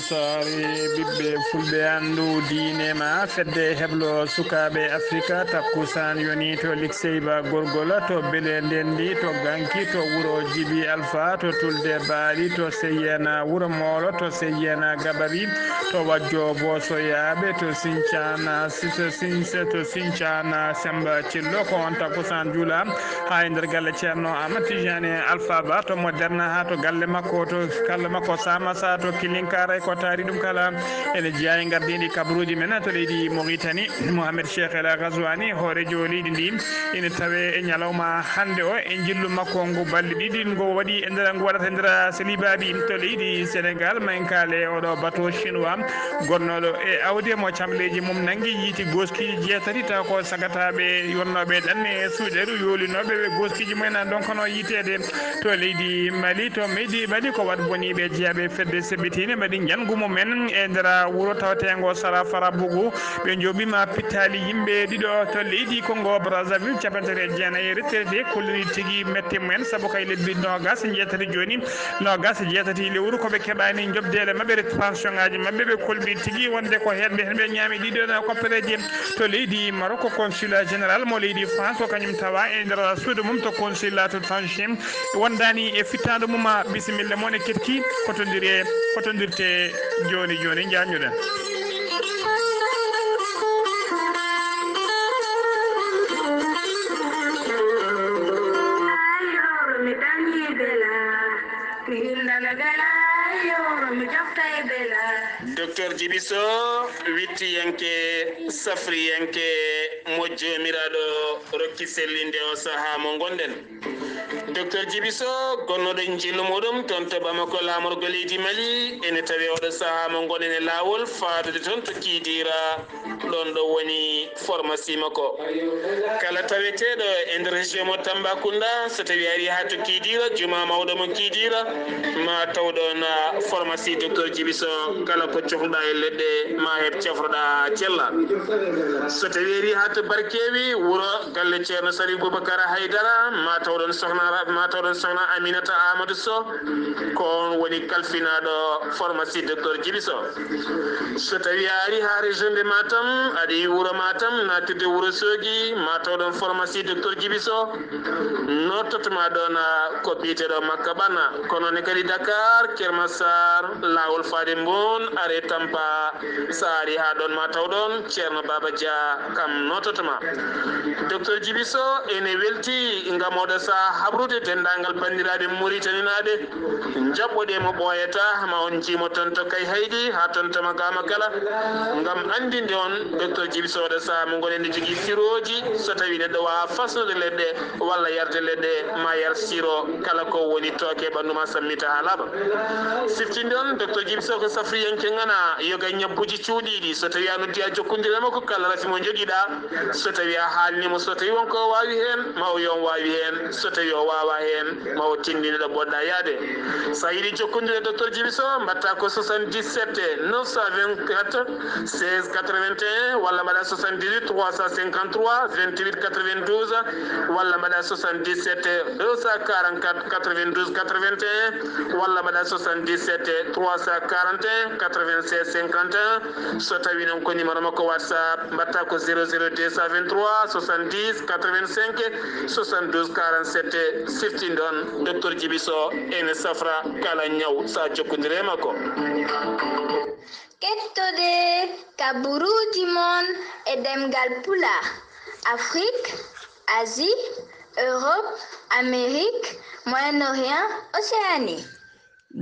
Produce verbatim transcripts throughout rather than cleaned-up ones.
Saare ɓiɓɓe fulɓe anndu diine ma fedde heblo sukaaɓe Afrika takkusaan yoni to Likseyba Gorgola, to Bele Ndenndi, to Ganki, to wuro Jibi Alfa, to Tulde Baali, to Seyena Wuro Moolo, to Seyena Gabari, to Wajjo Boosoyaaɓe, to Sincana, to Sinse, to Sincana Semba Cillo, ko on takkusaan juula haa e nder galle Ceerno Ahmad Tijani Alfa Ba to Moderna haa to galle makko, to galle makko Samasa to Kilinkara e ko taari ɗum kala. Ene jeyaa e ngardiiɗi kabaruuji men to leydi Mauritanie, Mohamed Cheikh El Ghazouani, hooreejo leydi ndi, ene tawe e ñalawma hannde o e njillu makko ngu balɗe ɗiɗi ngu waɗi e nder, ngu waɗata e nder Selibaabi to leydi Sénégal, mankale oɗo bateau chinois gonnooɗo e awde mo camleeji mum nanngi yiiti gooskiiji jeetati taw ko sagataaɓe yonnooɓe ɗanne e suuɗeeru yoolinooɓe ɓe gooskiiji mumen a ndonkano yiiteede to leydi Mali, to leydi Mali ko waɗ boniiɓe jeyaaɓe fedde seɓɓitiinde mbaɗi njanngu mumen e nder wuro tawteengo Sara Farabougou. Ɓe njoɓima pittaali yimɓe ɗiɗo to leydi Congo Brazzaville, capanɗe tati e jeenayi retraité kolliri tigi mette mumen sabu kay lebbi noogas e jeetati jooni, noogas e jeetati lewru ko ɓe keɓaani njoɓdeele maɓɓe, pension ngaji maɓɓe. Ɓe kolliri tigi wonde ko heɗɓe hen ɓe ñaami ɗiɗo na koppereje to leydi Maroc. Consulat général mo leydi France ko kañum tawa e nder suudu mum to consulat to Tanchim wondani e fittaandu mum. Bisimilla mon e ketki kotondire, kotondirte jooni jooni, jaññuɗen. Docteur Jibiso, wittiyanke, safriyanke, mo Joomiraaɗo rokki sellinde o sahaa mo ngonɗen. Docteur Jibiso, gonnoɗo njillu muɗum toon to Bamako, laamorgo leydi Mali, ene tawi oɗo sahaa mo ngonɗen e laawol faadude toon to Kidira, ɗoon ɗo woni pharmacie makko. Kala taweteeɗo e nder région mo Tambacounda, so tawi ari haa to Kidira, juma mawɗo mo Kidira, ma taw ɗoon, ah, pharmacie docteur Jibiso, kala ko cohluɗa e leɗɗe, ma heɓ cafroɗa cella. So tawi ari haa to Barkewi, wuro galle Ceerno Sali Boubacar Haydara, ma taw ɗoon sohna, ma taw ɗoon sohna Aminata Amadou Sow, ko on woni kalfinaaɗo pharmacie docteur Jibiso. So tawi a ari haa région de Matam, aɗa yi wuro Matam, natirde wuro Soogi, ma taw ɗoon pharmacie docteur Jibiso, noototma ɗoon, ah, ko biyeteeɗo Makka Ɓana. Kono ne kadi Dakar, Kermassar, laawol faade Mboon, are Tampa, so a ari haa ɗoon ma taw ɗoon Ceerno Baba Dia, kam noototma. Docteur Jibiso ene welti ngam oɗo sahaa habrude denndaangal banndiraaɓe Muritaninaaɓe. Njaɓɓoɗe mo ɓooyata, ma on njiimo toon to Kay Haydi, haa toon to Makama kala, ngam anndinde on, docteur Jibiso oɗo sahaa mo ngoɗen ne jogii sirooji, so tawi neɗɗo waawaa fasnude leɗɗe walla yarde leɗɗe, ma yar siro, kala ko woni tooke ɓanndu ma sammita haa laaɓa. Siftinde on, docteur Jibiso ko safriyanke ngana, yoga ñabbuuji cuuɗiiɗi, so tawi a noddi a jokkondire makko, kala rafi mo njogiɗa, so tawi a haalni mo, so tawi won ko o waawi heen, ma o yo on waawi heen, so tawi o waawaa heen, ma o tinndine ɗo poɗɗa yaade. So a yiɗi jokkondirde e docteur Jibiso, mbaɗta ko soixante-dix-sept neuf cent vingt-quatre seize quatre-vingt-un, walla mbaɗa soixante-dix-huit trois cent cinquante-trois vingt-huit quatre-vingt-douze, walla mbaɗa soixante-dix-sept deux cent quarante-quatre quatre-vingt-douze quatre-vingt-un, walla mbaɗa soixante-dix-sept trois cent quarante et un quatre-vingt-seize cinquante et un. So tawi noon ko numéro makko WhatsApp, mbaɗta ko zéro zéro deux cent vingt-trois soixante-dix quatre-vingt-cinq soixante-douze quarante-sept. Siftin ɗoon, docteur Jibiso ene safra kala ñaw, so a jokkondire e makko. Kettode kaburuuji mon e ɗemngal Pulaar, Afrique, Asie, Europe, Amérique, Moyen-Orient, Océanie.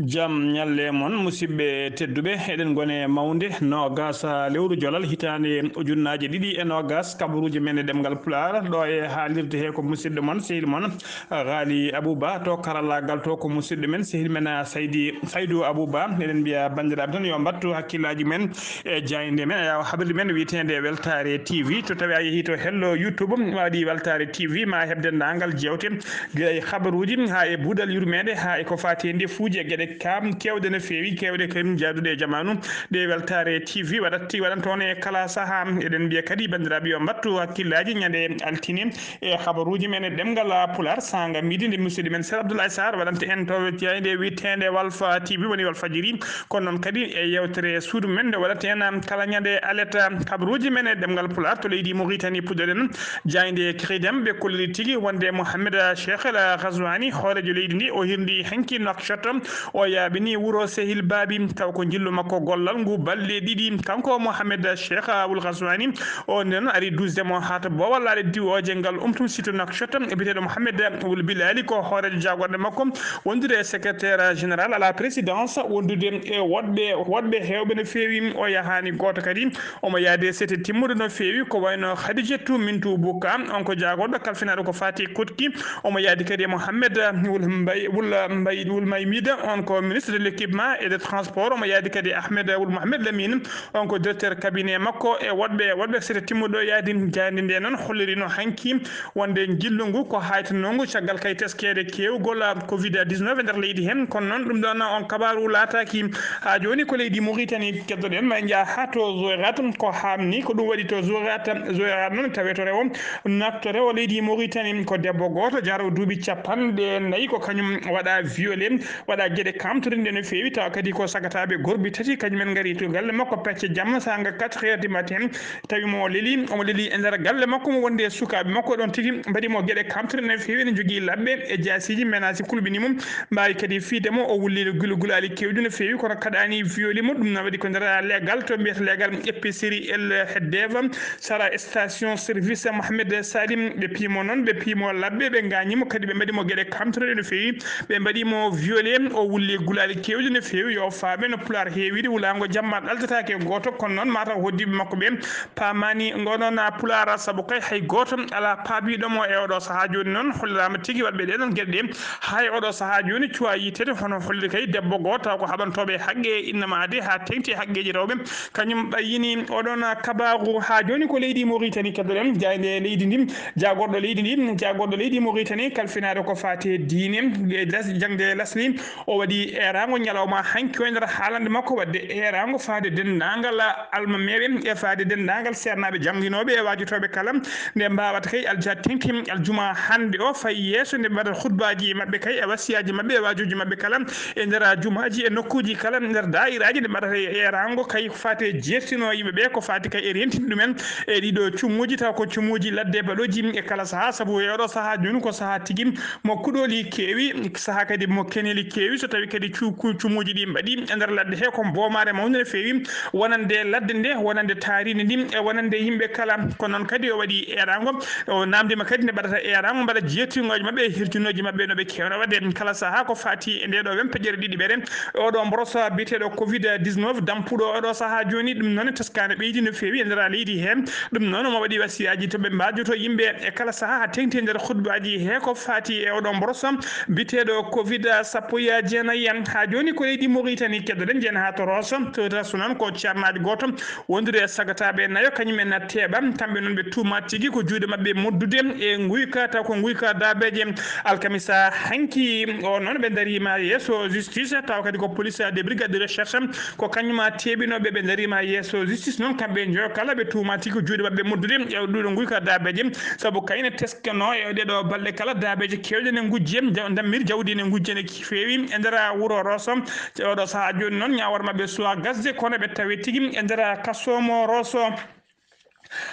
Jam ñalle mon, musidɓe tedduɓe. Eɗen ngone mawnde noogas lewru jolal hitaande ujunnaaje ɗiɗi e noogas, kabaruuji men e ɗemngal Pulaar. Ɗo e haalirde he ko musidɗo mon, sehil mon, Ghali Abouba. To karallaagal to ko musidɗo men, sehil men, Saydi, Saydou Abouba. Eɗen mbiya banndiraaɓe tan yo mbattu hakkillaaji men e jaaynde men, e habride men wiyeteende Weltaare T V. To tawi a yehii to hello YouTube, ma waɗi Weltaare T V, ma heɓ denndaangal jeewte, gila e habaruuji, haa e buuɗal yurmeende, haa e ko faati e ndefuuji e geɗe kam kewɗe no feewi, kewɗe kam jaaduɗe e jamaanu. Ɗe Weltaare T V waɗat-, waɗanta on e kala saha. Eɗen mbiya kadi, banndiraaɓe, yo mbattu hakkillaaji ñande altine e habaruuji men e ɗemngal Pulaar, saanga midi, nde musidɗo men Seer Abdoulaye Sarr waɗanta en to jaaynde wiyeteende Walfa T V, woni Walfadjiri. Kono noon kadi e yeewtere suudu men nde waɗata en kala ñande alet, habaruuji men e ɗemngal Pulaar to leydi Mauritanie puɗɗoɗen. Jaaynde Kiridem ɓe kolliri tigi wonde Mohamed Cheikh El Ghazouani, hooreejo leydi ndi, o hirndi hanki Nouakchott, o yaaɓini wuro Sehil Baabi, taw ko njillu makko gollal ngu balɗe ɗiɗi. Kanko Mohamed Cheikh Ould Ghazouani, o nden ari dusde mo haa to Boowal laaɗe diwooje ngal Umtum Situ Nouakchott, biyeteeɗo Mohamed Ould Bilali, ko hooreejo jaagorɗe makko, wondude e secrétaire général à la présidence, wondude e woɗɓe, woɗɓe heewɓe no feewi. O yahaani gooto kadi, omo yaadi e sete timmuɗo no feewi, ko wayno Khadijatou Mintou Bouka, on ko jaagorɗo kalfinaaɗo ko faati koɗki. Omo yaadi kadi e Mohamed Wul Mbay, Wul Mbay, Wul Maymida, on ko ministre de l'équipement et des transports. Omo yaadi kadi e Ahmed Wul Mohamed Lamine, on ko directeur cabinet makko, e woɗɓe, woɗɓe sete timmuɗo yaadi. Jaaynde nde noon hollirino hanki wonde njillu ngu ko haytanoo ngu caggal kay teskeede keewgol covid dix-neuf e nder leydi heen. Kono noon ɗum ɗoon on kabaaru laataaki. Haa jooni ko leydi Mauritanie keddoɗen, ma en njaha haa to Zouérate, ko haamni ko ɗum waɗi to Zouérate. Zouérate noon tawe to rewo, natto rewo leydi Mauritanie, ko debbo gooto jaroowo duuɓi capanɗe nayi, ko kañum waɗa violé, waɗa geɗe kamtorinɗe no feewi, tawa kadi ko sagataaɓe gorbi tati, kañum en ngari to galle makko pecce jamma saanga quatre heures du matin, tawi mo o leli, omo leli e nder galle makko mo wonde e sukaaɓe makko, ɗon tigi mbaɗi mo geɗe kamtorinɗe no feewi, ene jogii labbe e jaasiiji, menace kulɓini mo, mbaawi kadi fiyde mo, o wulli gul-, gulaali keewɗi no feewi, kono kaɗaani violi mo. Ɗum na waɗi ko nder leegal to mbiyata leegal épicerie El Hedeva, sara station service Mohamed Salim. Ɓe piyi mo noon, ɓe piyi mo labbe, ɓe ngaañi mo kadi, ɓe mbaɗi mo geɗe kamtorinɗe no feewi, ɓe mbaɗi mo violé, o wulli gulaali keewɗi no feewi. Yo faaɓe no Pulaar heewiri, wulaango jamma ɗaldataake gooto, kono noon mataw hoɗdiiɓe makko ɓe paamaani ngoɗon Pulaar, sabu kay hay gooto alaa paabiiɗo mo e oɗo sahaa. Jooni noon holliraama tigi waɗɓe ɗee ɗoon geɗe ɗe, haa e oɗo sahaa jooni cuwaa yiyteede, hono holliri kay debbo gooto taw ko haɓantooɓe haqqe innama ade haa teŋti e haqqeeji rewɓe, kañum ɓayyini oɗon kabaaru. Haa jooni ko leydi Mauritanie keddoɗen, jaaynde leydi ndi, jaagorɗo leydi ndi, jaagorɗo leydi Mauritanie kalfinaaɗo ko faati e diine, e las-, jaŋde lasli, o waɗi eeraango ñalawma hanki o e nder haalande makko waɗde eeraango faade denndaangal almameeɓe e faade denndaangal seernaaɓe jannginooɓe e waajotooɓe kala, nde mbaawata kay alja teŋti aljuma hannde o fayi yeeso, nde mbaɗata khutbaaji maɓɓe kay e wasiyaaji maɓɓe e waajuuji maɓɓe kala e nder jumaaji e nokkuuji kala nder daa'iraaji, nde mbaɗata eeraango kay ko faati e jeertino yimɓe ɓe, ko faati kay e rentinde ɗumen e ɗiɗo cumuuji, taw ko cumuuji ladde baɗooji e kala sahaa, sabu e oɗo sahaa jooni ko sahaa tigi mo kuɗooli keewi, sahaa kadi mo keneeli keewi, so tawi kadi cu-, cu-, cumuuji ɗi mbaɗi e nder ladde he ko boomaare mawnde no feewi, wonande ladde nde, wonande taariindi ndi, e wonande yimɓe kala. Kono noon kadi o waɗi eeraango, o naamndiima kadi nde mbaɗata eeraango, mbaɗa jeertingooji maɓɓe e hirjinooji maɓɓe no ɓe keewno waɗde kala sahaa ko faati e nde ɗo wempeƴere ɗiɗiɓere, oɗo mboroso biyeteeɗo covid dix-neuf dampuɗo oɗo sahaa jooni. Ɗum noon teskaani ɓeydi no feewi e nder leydi heen. Ɗum noon omo waɗi wasiyaaji to ɓe mbaajoto yimɓe e kala sahaa, haa teŋti e nder khutbaaji he ko faati e oɗo mboroso biyeteeɗo covid sappo e jeenayi. Haa jooni ko leydi Mauritanie keddoɗen, njeyen haa to Rosso. To Rosso noon ko ceernaajo gooto wondude e sagataaɓe nayo, kañum en teeɓa. Kamɓe noon ɓe tuumaama tigi ko juuɗe maɓɓe moddude e nguyka, taw ko nguyka daabeeje. Alkamisa hanki o noon ɓe ndariima yeeso justice, taw kadi ko police de brigade de recherche, ko kañum teeɓinooɓe, ɓe ndariima yeeso justice noon. Kamɓe njoyo kala ɓe tuumaama tigi ko juuɗe maɓɓe moddude e ɗuɗo nguyka daabeeje, sabu kayne teskano e ɗeɗo balɗe kala daabeeje keewɗe ne ngujje, jaw-, ndammiri jawdi ne ngujje ne feewi e nder wuro Rosso. Oɗo sahaa jooni noon ñaawore maɓɓe suwaa gasde, kono ɓe tawi tigi e nder kaso mo Rosso.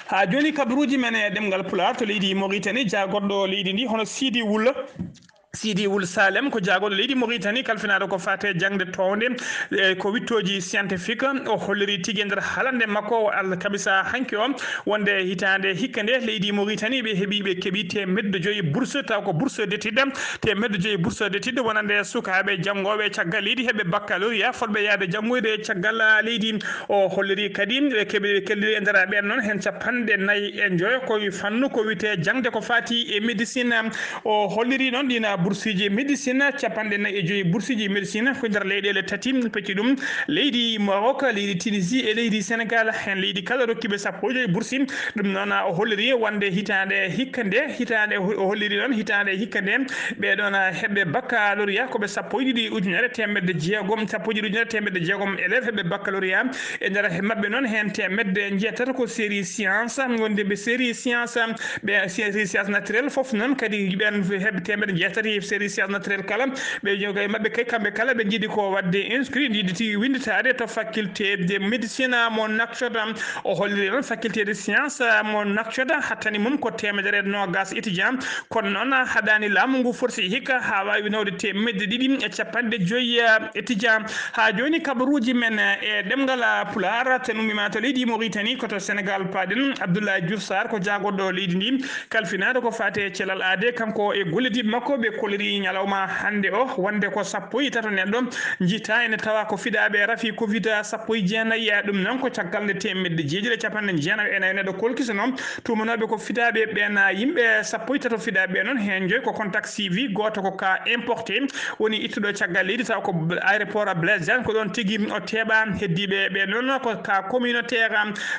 Haa jooni kabaruuji men e ɗemngal Pulaar to leydi Mauritanie, jaagorɗo leydi ndi hono Sidi Wul, Sidi Wul Salem ko jaagorɗo leydi Mauritanie kalfinaaɗo ko faati e jaŋde townde, e ko wiɗtooji scientifique. O holliri tigi e nder haalande makko alkamisa hanki o wonde hitaande hikka nde leydi Mauritanie ɓe heɓi, ɓe keɓi teemedde joyi bourse, taw ko bourse d'étude, teemedde joyi bourse d'étude wonande sukaaɓe janngooɓe caggal leydi heɓɓe baccalauréat fotɓe yahde janngoyde caggal leydi. O holliri kadi ɓe keɓi, ɓe kelliri e nder ɓeen noon heen capanɗe nayi e njoyo ko e fannu ko wiyetee jaŋde ko faati e médecine. O holliri noon ɗiin Bursiiji médecine, capanɗe nayi e joyi bursiiji médecine ko nder leyɗeele tati pecci ɗum, leydi Maroc, leydi Tunisie e leydi Sénégal. Heen leydi kala rokkiiɓe sappo e joyi bursi. Ɗum noon o holliri wonde hitaande hikka nde, hitaande o holliri noon hitaande hikka nde, ɓee ɗoon heɓɓe baccalauréat ko ɓe sappo e ɗiɗi ujunere teemedde jeegom, sappo e ɗiɗi ujunere teemedde jeegom élèves heɓɓe baccalauréat. E nder maɓɓe noon heen teemedde njeetati ko série science, wonde ɓe série science, ɓe série science naturelle fof noon kadi ɓeen heɓ teemedde njeetati série science naturelle kala. Ɓe joga e maɓɓe kay kamɓe kala ɓe njiɗi ko waɗde inscrit, njiɗi tigi winnditaade to faculté de médecine mo Nouakchott. O holliri noon faculté de science mo Nouakchott hattani mum ko teemedere e noogas étudiant. Kono noon haɗaani laamu ngu forsi hikka haa waawi nawde teemedde ɗiɗi e capanɗe joyi étudiant. Haa jooni kabaruuji men e ɗemngal Pulaar, ten ummiima to leydi Mauritanie, ko to Sénégal paaɗen. Abdoulaye Diouf Sarr ko jaagorɗo leydi ndi, kalfinaade ko faati e cellal aadee, kanko e gollodiiɓe makko ɓe kolliri ñalawma hannde o wonde ko sappo e tato neɗɗo njiytaa ene tawa ko fiɗaaɓe rafi covid sappo e jeenayi. Ɗum noon ko caggal nde teemedde jeeɗiɗi e capanɗe jeenayi e nayi neɗɗo kolkisano. Tuumanooɓe ko fiɗaaɓe ɓeen, yimɓe sappo e tato fiɗaaɓe ɓee noon, heen joyi ko contact suivi, gooto ko cas importé, woni ittuɗo caggal leydi, taw ko aéroport Blaise Diagne, ko ɗoon tigi o teeɓa. Heddiiɓe ɓee noon ko cas communautaire,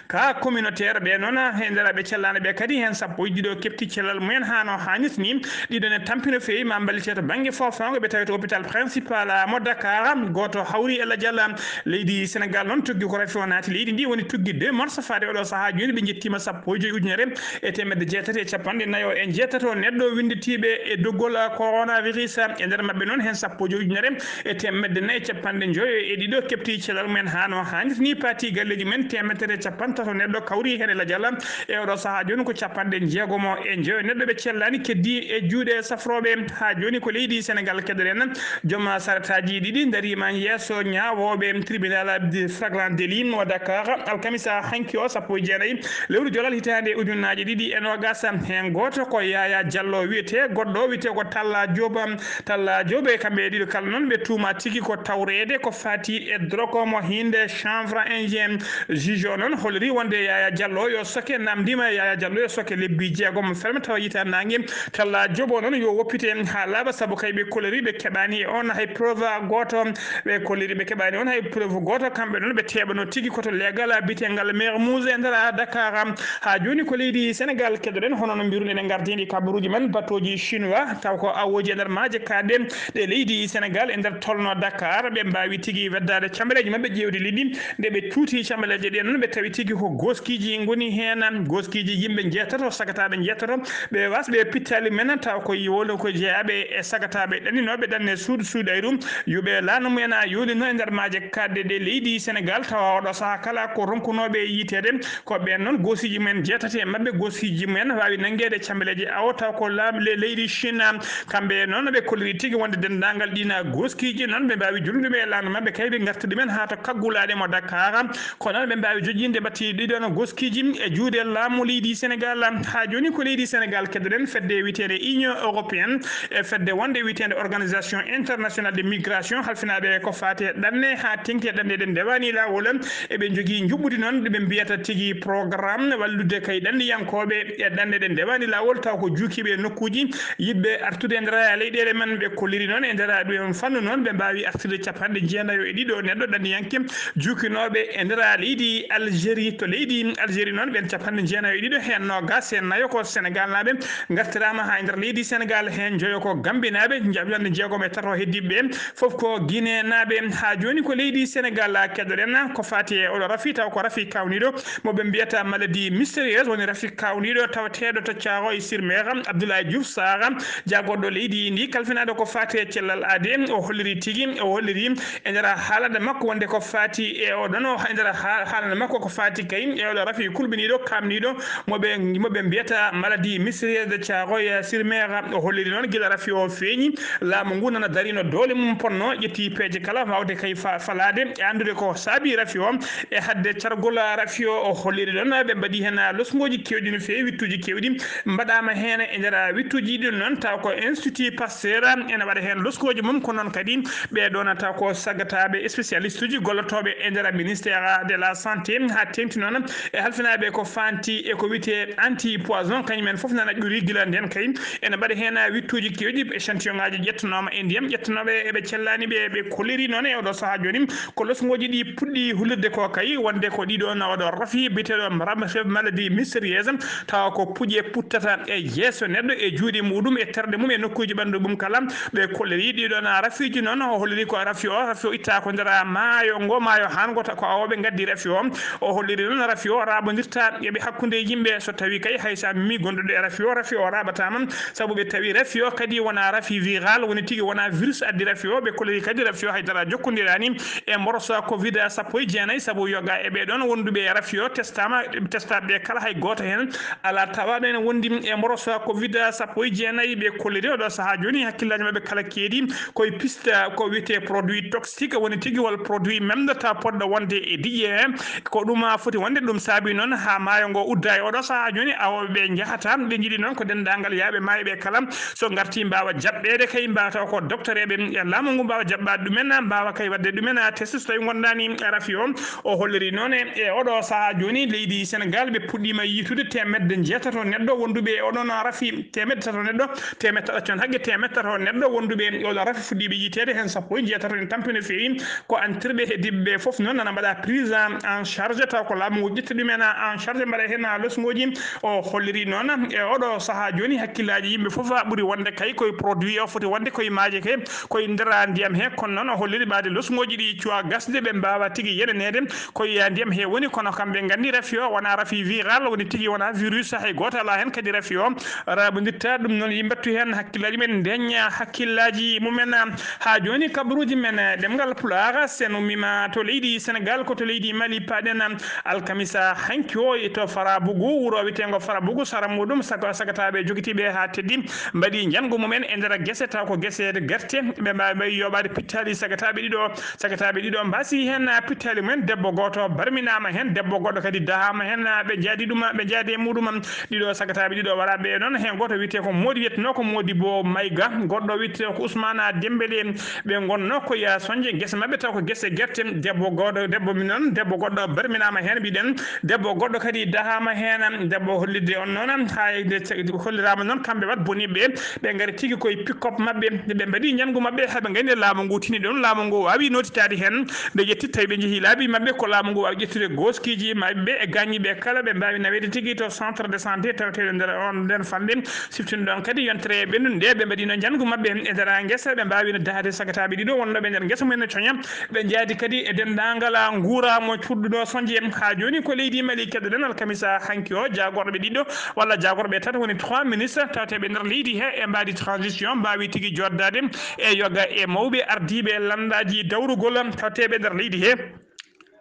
cas communautaire ɓee noon, e nder ɓe cellaani ɓee kadi, heen sappo e ɗiɗo keɓti cellal mumen haa no haanirta ni. Ɗiɗo ne tampi no feewi, maa mballite to bannge foofaango, ɓe tawi to hôpital principal mo Dakar. Gooto hawri e lajal leydi Sénégal noon, tuggi ko rafi o naati leydi ndi, woni tuggi deux mars faade oɗo sahaa jooni. Ɓe njettiima sappo e joyi ujunere e teemedde jeetati e capanɗe nayo e njeetato neɗɗo winnditiiɓe e doggol coronavirus. E nder maɓɓe noon, heen sappo e joyi ujunere e teemedde nayi e capanɗe njoyo e ɗiɗo keɓti cellal mumen haa no haanirta ni, paati galleeji mumen. Teemedere e capanɗe tato neɗɗo kawri heen e lajal. E oɗo sahaa jooni ko capanɗe jeegomo e njoyo neɗɗo ɓe cellaani, keddii e juuɗe safrooɓe. Haa jooni ko leydi Sénégal keɗoɗen. Joom saretaaji ɗiɗi ndariima yeeso ñaawooɓe tribunal de flagrant délit mo Dakar alkamisa hanki o, sappo e jeenayi lewru jolal hitaande ujunnaaje ɗiɗi e noogas. Heen gooto ko Yaya Diallo wiyetee, goɗɗo wiyetee ko Talla Diop. Talla Diop e kamɓe ɗiɗo kala noon ɓe tuuma tigi ko tawreede ko faati e drogue mo hiinde chanvre indien. Juge o noon holliri wonde Yaya Diallo yo soke, namndiima Yaya Diallo yo soke lebbi jeegom ferme tawa yiita naange. Talla Diop o noon yo woppite haa laaɓa, sabu kay ɓe kolliri ɓe keɓaani e oon hay preuve gooto. Ɓe kolliri ɓe keɓaani oon hay preuve gooto. Kamɓe noon ɓe teeɓano tigi ko to leegal biyeteegal Mermoz e nder Dakar. Haa jooni ko leydi Sénégal keɗoɗen, hono no mbiruɗen e ngardiindi kabaruuji men, batooji chinois, taw ko awooji e nder maaje kaaɗɗe ɗe leydi Sénégal e nder tolno Dakar. Ɓe mbaawi tigi weddaade cambaleeji maɓɓe ƴeewde liɗɗi. Nde ɓe cuuti cambaleeje ɗe noon, ɓe tawi tigi ko gooskiiji ngoni heen, gooskiiji yimɓe njeetato, sagataaɓe njeetato. Ɓe was ɓe pittaali men, taw ko woni ko jeyaaɓe e sagataaɓe ɗanninooɓe ɗanne suudu suudayru, yuɓe laana mumen a yoolino e nder maaje kaaɗɗe ɗe leydi Sénégal, tawa oɗo sahaa kala ko ronkunooɓe yiiteede. Ko ɓeen noon gooskiiji men jeetati e maɓɓe, gooskiiji men waawi nanngeede cambaleeje awo, taw ko laam-, le-, leydi Chine. Kamɓe noon ɓe kolliri tigi wonde denndaangal ɗiin gooskiiji noon ɓe mbaawi jolude ɓe e laana maɓɓe, kay ɓe ngarti ɗumen haa to kaggulaaɗe mo Dakar. Kono ɓe mbaawi jojjinde batti ɗiɗon gooskiiji e juuɗe laamu leydi Sénégal. Haa jooni ko leydi Sénégal keɗoɗen fedde wiyeteende Union Européenne e fedde wonde wiyeteende Organisation Internationale de Migration, halfinaaɓe ko faati e ɗanne haa teŋti e ɗanne ɗe ndewaani laawol. Eɓe njogii njuɓɓudi noon ɗo ɓe mbiyata tigi programme wallude kay ɗanniyankooɓe e ɗanne ɗe ndewaani laawol, taw ko juukiiɓe e nokkuuji yiɗɓe artude e nder leyɗeele men. Ɓe kolliri noon e nder ɗum fannu noon ɓe mbaawi artude capanɗe jeenayo e ɗiɗo neɗɗo ɗanniyanke juukinooɓe e nder leydi Algérie. To leydi Algérie noon, ɓeen capanɗe jeenayo e ɗiɗo heen noogas e nayo ko Sénégal naaɓe ngartiraama haa e nder leydi Sénégal, heen joyo ko Gambie naaɓe, capanɗe jeegom e tato heddiiɓe ɓe fof ko Guinée naaɓe. Haa jooni ko leydi Sénégal keɗoɗen ko faati e oɗo rafi, taw ko rafi kawniiɗo mo ɓe mbiyata maladie mystérieuse, woni rafi kawniiɗo tawateeɗo to Thiaroye sur Mer, Abdoulaye Diouf Sarr, jaagorɗo leydi ndi kalfinaɗo ko faati e cellal aadee. O holliri tigi, o holliri e nder haalande makko wonde ko faati e oɗon, o, e nder ha-, haalande makko ko faati kay e oɗo rafi kulɓiniiɗo, kaamniiɗo, mo ɓe, mo ɓe mbiyata maladie mystérieuse de Thiaroye sur Mer. O holliri noon gila rafi o feeñi, laamu ngu nana darino doole mum ponno, ƴetti peeje kala waawde kay fa-, falaade e anndude ko saabi rafi o. E hadde cargol rafi o, o holliri noon ɓe mbaɗi heen loskooji keewɗi no feewi, wittuuji keewɗi mbaɗaama heen. E nder wittuuji ɗin noon, taw ko Institut Pasteur ene waɗa heen loskooji mum, ko noon kadi ɓee ɗoon taw ko sagataaɓe spécialiste uji gollotooɓe e nder ministère de la santé, haa teeŋti noon e halfinaaɓe ko faanti e ko wiyetee anti poison, kañum en fof nana ƴuri gila ndeen kay ene mbaɗa heen wittuuji kewɗi, échantillon ŋaaji ƴettanooma e ndiyam, ƴettanooɓe eɓe cellani ɓe, ɓe kolliri noon e oɗo sahaa jooni. Ko losngooji ɗi puɗɗi hulirde ko kay, wonde ko ɗiɗo nawɗo rafi, biyeteeɗo ram-, maladie mystérieuse, tawa ko puƴe puttata e yeeso neɗɗo, e juuɗe muɗum, e terɗe mum, e nokkuuji ɓanndu mum kala. Ɓe kolliri ɗiɗo na rafiiji noon, o holliri ko rafi o, rafi o itta ko nder maayo ngo, maayo haan ngo ta ko awooɓe ngaddi rafi o. O holliri noon rafi o raaɓondirta e ɓe hakkunde yimɓe, so tawi kay hay so a memi gonduɗo e rafi o, rafi o raaɓataama, sabu ɓe tawi rafi o kadi wona rafi viral, woni tigi wona virus addi rafi o. Ɓe kolliri kadi rafi o haydara jokkondiraani e mborosa covid sappo e jeenayi, sabu yoga e ɓee ɗoon wonduɓe e rafi o testama, testaɓe kala hay gooto heen alaa tawaɗo ene wondi e mborosa covid sappo e jeenayi. Ɓe kolliri oɗo sahaa jooni hakkillaaji maɓɓe kala keedi koye piste ko wiyetee produit toxique, woni tigi walla produit memɗo taw poɗɗo wonde e diƴƴe he. Ko ɗum foti wonde, ɗum saabi noon haa maayo ngo udda e oɗo sahaa jooni, awooɓe ɓe njahata, ɓe njiɗi noon ko denndaangal yaaɓe maayɓe kala, so ngarti mbaawa jaɓɓeede kay, mbaawa taw ko docteur eɓe e laamu ngu mbaawa jaɓɓaade ɗumen, mbaawa kay waɗde ɗumen test so tawi ngondaani rafi o. O holliri noon e, e oɗo sahaa jooni leydi Senegal ɓe puɗɗiima yiitude teemedde njeetato neɗɗo wonduɓe e oɗon rafi, teemedde tato neɗɗo, teemedde tato con haqqe teemedde tato neɗɗo wonduɓe e oɗon rafi fuɗɗiiɓe yiiteede, heen sappo e njeetato ene tampi no feewi. Ko antirɓe heddii ɓe fof noon nana mbaɗa prise en charge, taw ko laamu ngu ƴetti ɗumen en charge, mbaɗa heen losngooji. O holliri noon e oɗo sahaa jooni hakkillaaji yimɓe fof ɓuri wonde kay koye produit o foti wonde koye maaje kay, koye nder ndiyam he. Kono noon o holliri ɓaade losngooji ɗi cuwa gasde, ɓe mbaawa tigi yeɗaneede koye ndiyam he woni, kono kamɓe nganndi rafi o wona rafi viral, woni tigi wona virus, hay gooto alaa heen kadi rafi o raaɓondirta. Ɗum noon yimɓe mbattu heen hakkillaaji men, ndeña hakkillaaji mumen. Haa jooni kabaruuji men, eh, ɗemngal Pulaar, so en ummiima to leydi Senegal, ko to leydi Mali paaɗen, alkamisa hanki o, e to Farabugu, wuro wiyeteengo Farabugu, sara muɗum, sago-, sagataaɓe jogitiiɓe haa teddi, mbaɗi njanngu mumen e nder gese, taw ko gese gerte, ɓe mbaawi yooɓaade pittaali sagataaɓe ɗiɗo, sagataaɓe ɗiɗo mbaasi heen pittaali mumen, debbo gooto barminaama heen, debbo goɗɗo kadi dahaama heen, ɓe njaadi ɗum, ɓe njaadi e muɗum. Ɗiɗo sagataaɓe ɗiɗo waraaɓe e noon, heen gooto wiyetee ko Moodi, wiyetnoo ko Moodi Bo Mayga, goɗɗo wiyetee ko Ousmane Dembele. Ɓe ngonnoo ko yaa soñde gese maɓɓe, taw ko gese gerte. Debbo goɗɗo, debbo min noon, debbo goɗɗo barminaama heen, mbiɗen. Debbo goɗɗo kadi dahaama heen. Debbo hollirde on noon, haa nde ce-, holliraama noon, kamɓe wat boniiɓe, ɓe ngari tigi koye pick-up maɓɓe. Nde ɓe mbaɗi njanngu maɓɓe, haa ɓe ngari nde laamu ngu tini ɗoon, laamu ngu waawi nootitaade heen. Ɓe ƴetti, tawi ɓe njehii laabi maɓɓe, ko laamu ngu waawi ƴettude gooskiiji maɓɓe e gaañiiɓe kala, ɓe mbaawi naweede tigi to centre de santé taweteeɗo nder on, nden fanɗe. Siftin ɗon kadi yontere ɓennude nde, ɓe mbaɗino njanngu maɓɓe e nder ngesa, ɓe mbaawino dahade sagataaɓe ɗiɗo wonnooɓe nder ngesa mumen no coña. Ɓe njaadi kadi e denndaangal nguura mo cuɗɗuɗo soñde. Haa jooni ko leydi Mali keɗoɗen alkamisa hanki o, jaagorɓe ɗiɗo walla jaagorɓe tato woni trois ministres taweteeɓe nder leydi he e mbaadi transition mbaawi tigi jooɗdaade e yoga e mawɓe ardiiɓe lanndaaji dawrugol taweteeɓe nder leydi he.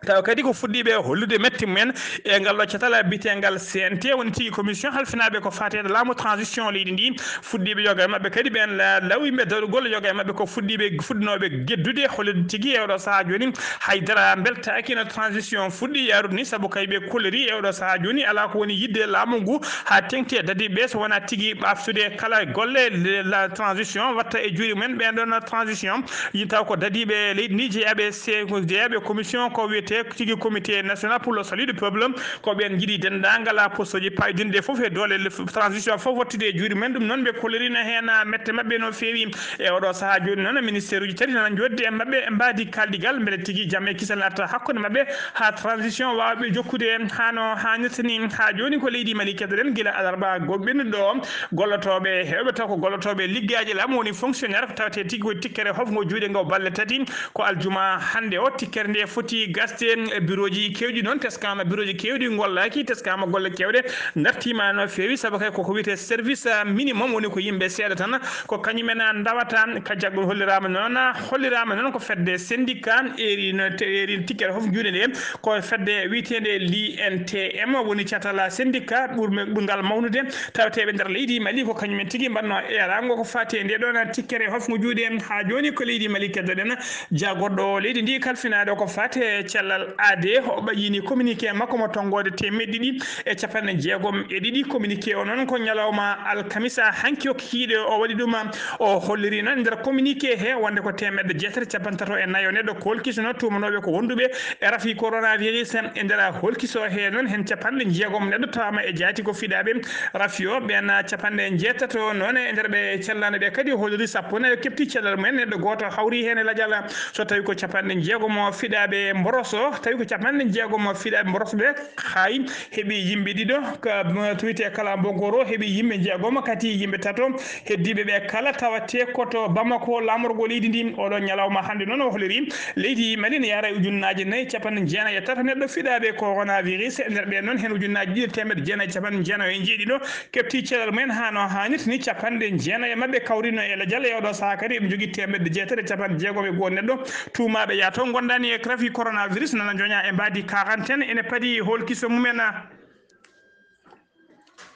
Tawa kadi ko fuɗɗiiɓe hollude mette mumen e ngal ɗo catal biyeteengal C N T, woni tigi commission halfinaaɓe ko faati e laamu transition leydi ndi. Fuɗɗiiɓe yoga e maɓɓe kadi ɓeen la-, law yimɓe darugol yoga e maɓɓe ko fuɗɗiiɓe fuɗɗinooɓe geddude hollude tigi e oɗo sahaa jooni haydara mbeltaaki no transition fuɗɗi yaarude ni, sabu kay ɓe kolliri e oɗo sahaa jooni alaa ko woni yiɗde laamu ngu haa teŋti e dadiiɓe ɓe so wonaa tigi ɓaaftude kala golle le-, la transition watta e juuɗe mumen ɓeen ɗoon transition. Yi taw ko dadiiɓe leydi ndi jeyaaɓe se-, ko jeyaaɓe commission ko wiyetee tigi comité national pour le salut du peuple, ko ɓeen njiɗi denndaangal poste uji paydinɗi ɗi fof e doole le-, transition fof wattude e juuɗe mumen. Ɗum noon ɓe kollirino heen mette maɓɓe no feewi. E oɗo sahaa jooni noon ministère uji tati nana njoɗdi e maɓɓe e mbaadi kaaldigal mbele tigi jam e kisal arta hakkunde maɓɓe haa transition waawa ɓe jokkude haa no haanirta ni. Haa jooni ko leydi Mali keɗoɗen gila alarba gonɓinɗo ɗo gollotooɓe heewɓe taw ko gollotooɓe liggaaji laamu woni fonctionnaire tawetee tigi ko tikkere hofngo juuɗe ngo balle tati. Ko aljuma hannde o, tikkere nde foti gasde e birooji keewɗi noon, teskaama birooji keewɗi ngollaaki, teskaama golle keewɗe ndartiima no feewi, sabu kay koko wiyetee service, ah, minimum, woni ko yimɓe seeɗa tan, ko kañumen, ah, ndawata. Ka jaggol holliraama noon, ah, holliraama noon ko fedde syndicat, eri no te-, eri tikkere fof juuɗe nde, ko fedde wiyeteende L I N T M, woni catal syndicat ɓurme-, ɓurngal mawnude, taweteeɓe nder leydi Mali, ko kañumen tigi mbaɗno eeraango ko faati e nde ɗoon tikkere hofngo juuɗe. Haa jooni ko leydi Mali keddoɗen, jaagorɗo leydi ndi kalfinaaɗo ko faati e cell- Aade, o ɓayyini communiqué makko mo tonngoode teemeɗɗe ɗiɗi e capanɗe jeegom e ɗiɗi. Communiqué o noon ko ñalawma alkamisa hanki o kikiiɗe o waɗi ɗum. O holliri noon nder communiqué he wonde ko teemeɗɗe jeetati capanɗe tato e nayo neɗɗo kolkisono tuumanooɓe ko wonduɓe e rafi coronavirus. E nder holkiso he noon, heen capanɗe jeegom neɗɗo tawaama e jaati ko fiɗaaɓe rafi o. Ɓeen capanɗe jeetato noon e nder ɓe cellano ɓe kadi holliri sappo e nayo keɓti cellal mumen. Neɗɗo gooto hawri heen e lajal. So tawi ko capanɗe jeegom o fiɗaaɓe mboroso, tawi ko capanɗe jeegom o fiɗaaɓe mboroso ɓe, hay heɓi yimɓe ɗiɗo, ka, m-, to wiyetee kala mbogoro heɓi yimɓe jeegom, kadi yimɓe tato heddiiɓe ɓe kala tawate ko to Bamako, laamorgo leydi ndi. Oɗo ñalawma hannde noon o holiri leydi Mali ne yahra e ujunnaaje nayi capanɗe jeenayi e tato neɗɗo fiɗaaɓe coronavirus. E nder ɓe noon heen ujunnaaji ɗiɗi teemeɗɗe jeenayi capanɗe jeenayi e jeeɗiɗo keɓti cellal mumen haa no haanirta ni. Capanɗe jeenayi e maɓɓe kawrino e lajal e oɗo sahaa kadi eɓe njogii teemeɗɗe jeetati e capanɗe jeegom e goo neɗɗo tuumaaɓe yaa taw ngondaani e rafi coronavirus nana njoña e mbaadi quarantaine ene padi holkiso mumen.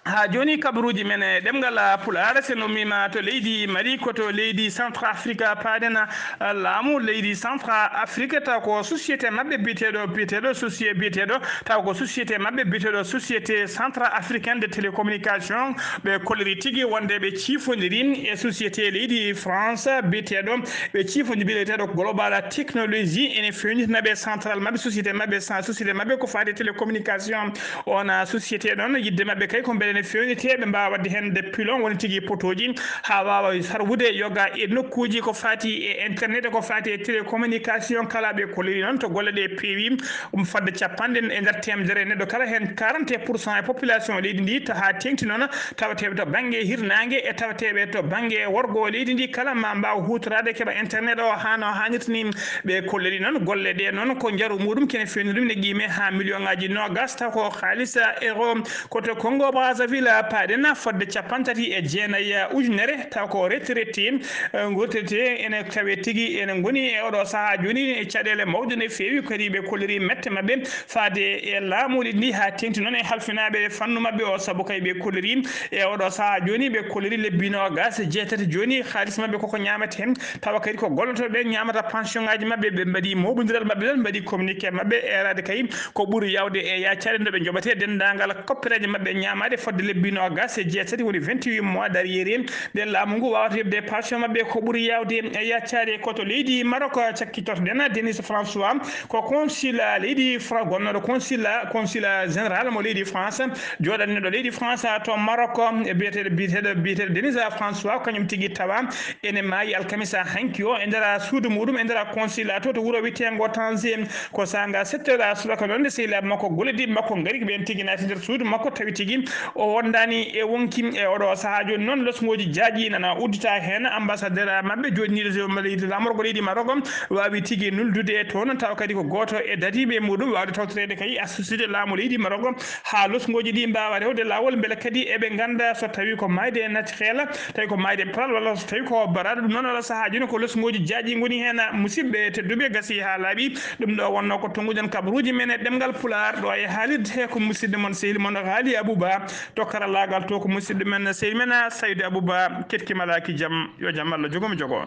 Haa jooni kabaruuji men e ɗemngal Pulaar, so en ummiima to leydi Mali, ko to leydi Centre Afrique paaɗen, eh, laamu leydi Centre Afrique, taw ko société maɓɓe biyeteeɗo, biyeteeɗo soci-, biyeteeɗo, taw ko société maɓɓe biyeteeɗo Société Centre Africaine de Télécommunication, ɓe kolliri tigi wonde ɓe ciifondiri e société leydi France biyeteeɗo, ɓe ciifondiri biyeteeɗo Global Technologie, ene feewnitana ɓe central maɓɓe, société maɓɓe, sa-, société maɓɓe ko faati e télécommunication. On, ah, société ɗon, yidde maɓɓe kay ko mbele ne feewnitee, ɓe mbaawa waɗde heen des pylônes woni tigi potooji, haa waawa sarwude yoga e nokkuuji ko faati e internet, ko faati e télécommunication, kala ɓe kolliri noon to golle ɗe peewi, um, fodde capanɗe e nder teemedere neɗɗo kala heen quarante pour cent e population leydi ndi, to haa teeŋti noon tawateeɓe to bannge hirnaange e tawateeɓe to bannge worgo leydi ndi kala ma mbaaw huutoraade keɓa internet o haa no haanirta ni. Ɓe kolliri noon golle ɗe noon ko njaru muɗum kene feewni ɗum ne qiime haa million ŋaaji noogas, taw ko haalis euro. Ko to Congo Brazzaville paaɗen fodde capanɗe tati e jeenayi ujunere, taw ko retraité, eh, retraité ene tawe tigi ene ngoni e oɗo sahaa jooni e caɗeele mawɗe ne feewi, kadi ɓe kolliri mette maɓɓe faade e laamu leydi ndi haa teeŋti noon e halfinaaɓe fannu maɓɓe o, sabu kay ɓe kolliri e oɗo sahaa jooni ɓe kolliri lebbi noogas e jeetati jooni haalis maɓɓe koko ñaamata heen, tawa kadi ko gollotooɓe ɓe ñaamata pension ŋaaji maɓɓe. Ɓe mbaɗi mooɓondiral maɓɓe ɗon, mbaɗi communiqué maɓɓe eeraade kay ko ɓuri yawde e yaacaade no ɓe njoɓatee denndaangal koppereeje maɓɓe ñaamaade fodde lebbi noogas e jeetati, woni vingt-huit mois d'arriéré. Nde laamu ngu waawata yoɓde pension maɓɓe ko ɓuri yawde e yaacaade ko to leydi Maroc cakkitotoɗen. Denis François ko consul leydi Fra-, gonnooɗo consul, consul général mo leydi France, jooɗaniiɗo leydi France to Maroc, e biyeteeɗo, biyeteeɗo, biyeteeɗo Denis François, kañum tigi tawa ene maayi alkamisa hanki o e nder suudu muɗum, e nder consulat to, to wuro wiyeteengo Tanger. Ko saanga sept heures subaka noon, nde sehilaaɓe makko, gollodiiɓe makko ngari, ko ɓeen tigi naati nder suudu makko, tawi tigi o wondaani e wonki. E oɗo sahaa jooni noon, losngooji jaaƴi nana uddita heen. Ambassadeur maɓɓe jooɗiniiɗo to leydi, laamorgo leydi Maroc waawi tigi nuldude e toon, tawa kadi ko gooto e dadiiɓe muɗum waawde tawtoreede kay associé laamu leydi Maroc haa losngooji ɗi mbaawa rewde laawol, mbele kadi eɓe ngannda so tawi ko maayde naturel, tawi ko maayde palal, walla so tawi ko baraade. Ɗum noon, oɗo sahaa jooni ko losngooji jaaƴi ngoni heen. Musidɓe tedduɓe, gasi haa laaɓi. Ɗum ɗo wonnoo ko tonnguɗen kabaruuji men e ɗemngal Pulaar ɗo e haalirde he ko musidɗo mon, sehil mon Haali Abouba, to karallaagal to ko musidɗo men, sehil men Saydu Abouba. Keɗki malaaki jam, yo jam Allah jogo mo jogo.